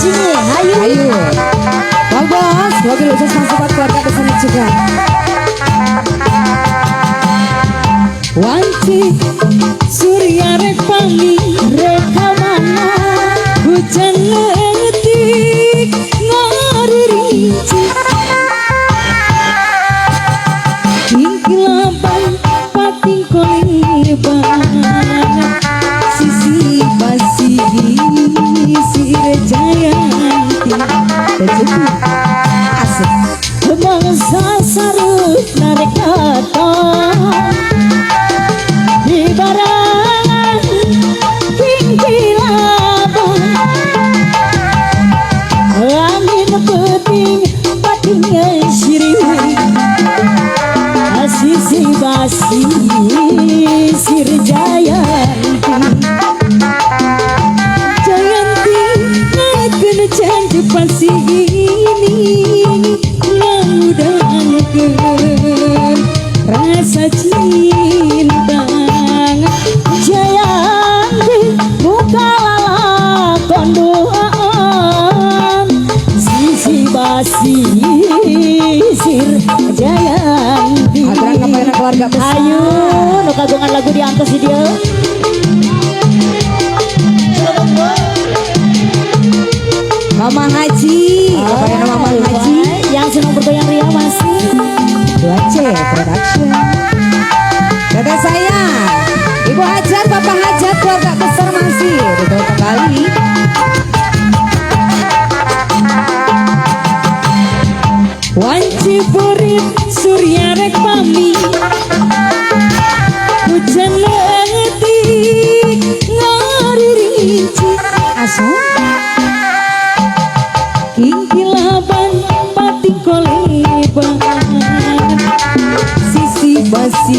sini. Hayu. Ayo. Bang Bos, mobil khusus masuk buat keluarga besar juga. Wanci surya rek pami Reka mana? Hujan letik ngaririnci Kingkilaban pating koleban Sisi basi sire jayanti. Asik. Mangsa sarut narik datang di barangan kingkilaban angin peting pating siriwi sisi basi sir jayanti. Jayanti ngaitkeun janji pasti ini ngudangkeun rasa cinta. Jayanti muka lalakon duaan sisi basi sir Jayanti. Aturan kepada keluarga besar. Ayo nu kagungan lagu diantos di dieu. Mama Haji, kepada Mama Haji. Yang senang bergoyang ria masih 2C Production. Teteh sayang, Ibu Hajat, Bapak Hajat, keluarga besar masih betul kembali. Wanci burit surya rek pami hujan letik ngaririnci Asu, kingkilaban pating koleban sisi basi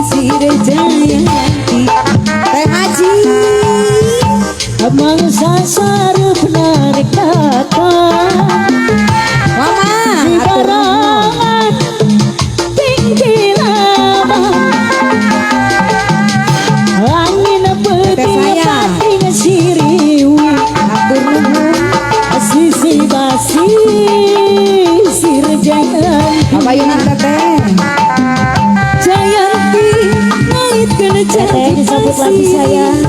sire jayanti. Teh Haji. mangsa sareup narik datang Mama, di atur nuhun. barangan tinggilaban angin peuting sayang. pating siriwi Atur nuhun. sisi basi sir jayanti. Bapak Yunan Teteh. Jayanti ngaitkeun Teteh janji disambut lagi pasti sayang.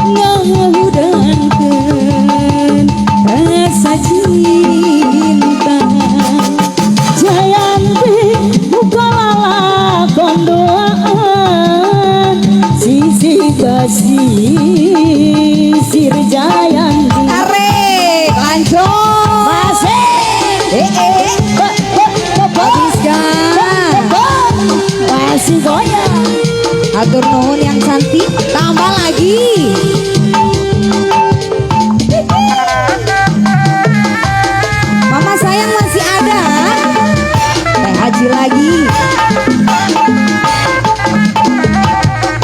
Ngahudangkeun rasa cinta. Jayanti muka lalakon doaan sisi basi sir Jayanti. Tarik, lanjut. Masih Eh, eh, habiskan. Masih goyang. Atur nuhun yang cantik, tambah lagi. Mama sayang masih ada. Teh Haji lagi.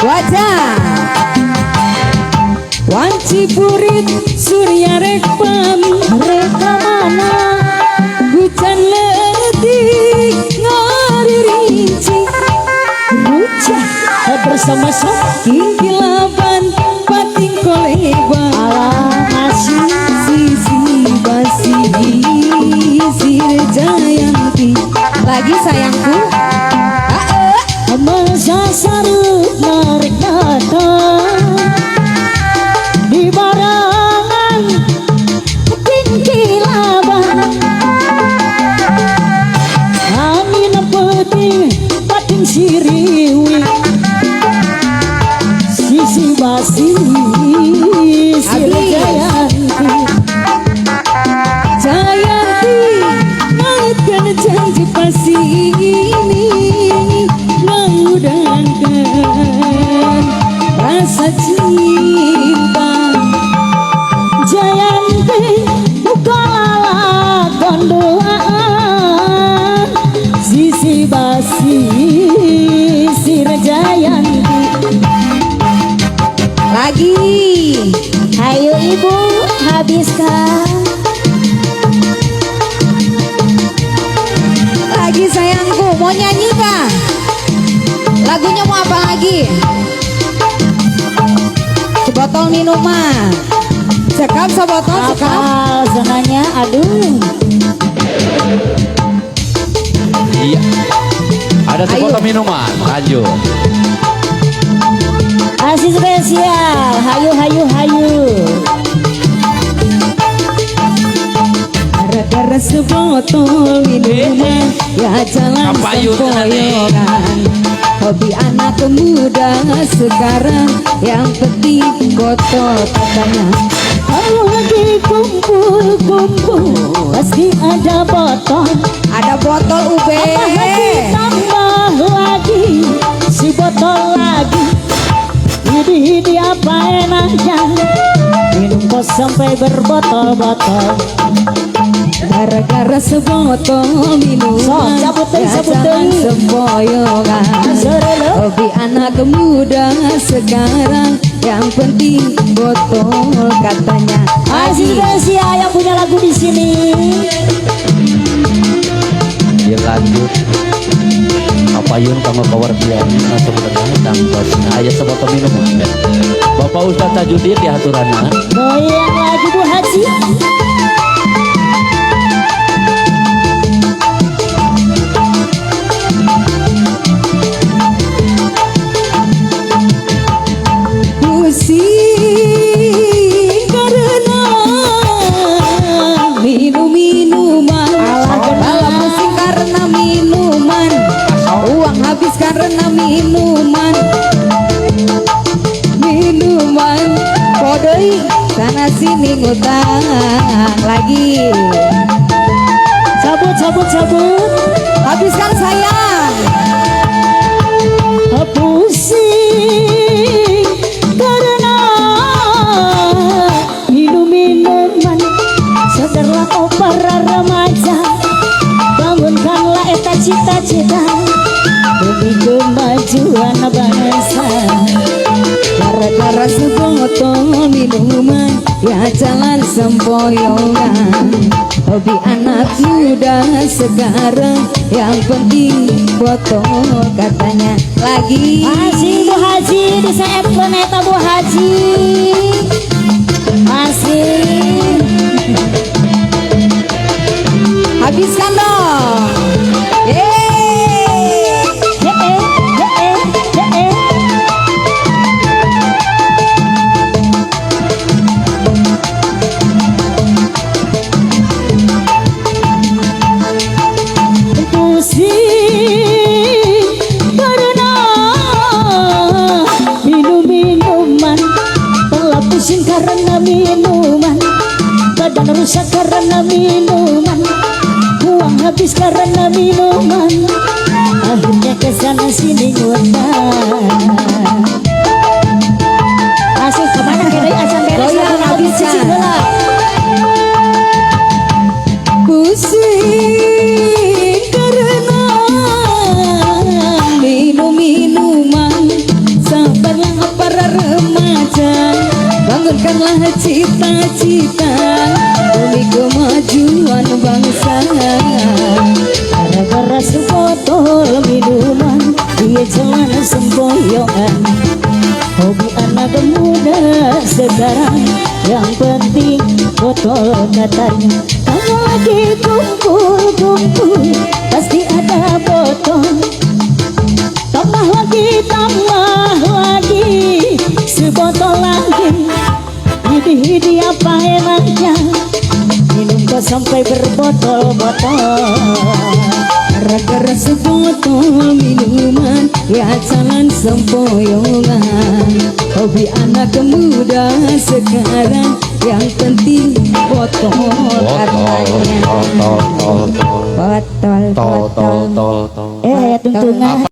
Wajah. Wanci burit surya rek pami Reka mana? Hujan letik ngaririnci Rujak bersama-sama kingkilaban pating koleban alah masih sisi basi sir jayanti. Lagi sayangku. mangsa sareup narik datang di barangan tingkilaban angin peuting pating siriwi sisi basi sir Habis. Jayanti. Jayanti ngaitkeun janji pasti ini ngudangkeun rasa cinta. Jayanti muka lalakon duaan sisi basi sir Jayanti. Lagi. Hayu ibu habiskan. Lagi sayangku, mau nyanyi kah? Lagunya mau apa lagi? Sebotol minuman. Cekap sabotol, cekap. Apa zonanya? Aduh. Iya. Ada sebotol Ayo. Minuman. Lanjut. Masih spesial. Hayu hayu hayu. Gara-gara sebotol minuman, ya jalan Apa yuk, sempoyongan. Hobi anak muda sekarang, yang penting botol katanya. Kalau lagi kumpul-kumpul pasti ada botol. Ada botol ube. Tambah lagi, tambah lagi, si botol lagi. Ini apa enaknya minum kok sampai berbotol-botol. Gara-gara sebotol minuman, Sok, cabut deui, ya cabut jalan deui. Sempoyongan. Sore lo. Hobi anak muda sekarang, yang penting botol katanya. Masih spesial yang punya lagu di sini. Dilanjut. Kapayun kanggo kawardian sebenarnya tangtosna aya sebotol minuman. Bapak Ustadz Tajudin diaturanna. Goyang lagi, Bu Haji. Pusing karena minum minuman. Alah, pusing karena minuman, uang habis karena minuman. Minuman kodoi sana sini ngutang lagi. Cabut cabut cabut. Habiskan, sayang. Pusing karena minum minuman. Sadarlah, oh para remaja, bangunkanlah eta cita-cita demi kemajuan bangsa. Gara-gara sebotol minuman, ya jalan sempoyongan. Hobi anak muda sekarang, yang penting botol katanya lagi. Masih, Bu Haji, di seepkeun eta, Bu Haji. Masih. Habiskan dong. Yeay. He he he he. Pusing karena minum minuman. Telah pusing karena minuman, badan rusak karena minuman, uang habis karena minuman, akhirnya ke sana sini ngutang. Masuk kemana kira acan beres. Goyang, lagu habiskan. cicing heula. Pusing karena minum minuman. Sabarlah, para remaja, bangunkanlah cita-cita demi kemajuan bangsa. Gara-gara sebotol minuman, dia jalan semboyongan. Hobi anak muda sekarang, yang penting botol katanya. Kalau lagi kumpul-kumpul pasti ada botol. Tambah lagi, tambah lagi, sebotol lagi. Ini apa enaknya minum kok sampai berbotol-botol. Gara-gara sebotol minuman, ya jalan sempoyongan. Hobi anak muda sekarang, yang penting botol katanya. Tol tol tol. Botol. Tol tol tol tol. Eh, tuntungan.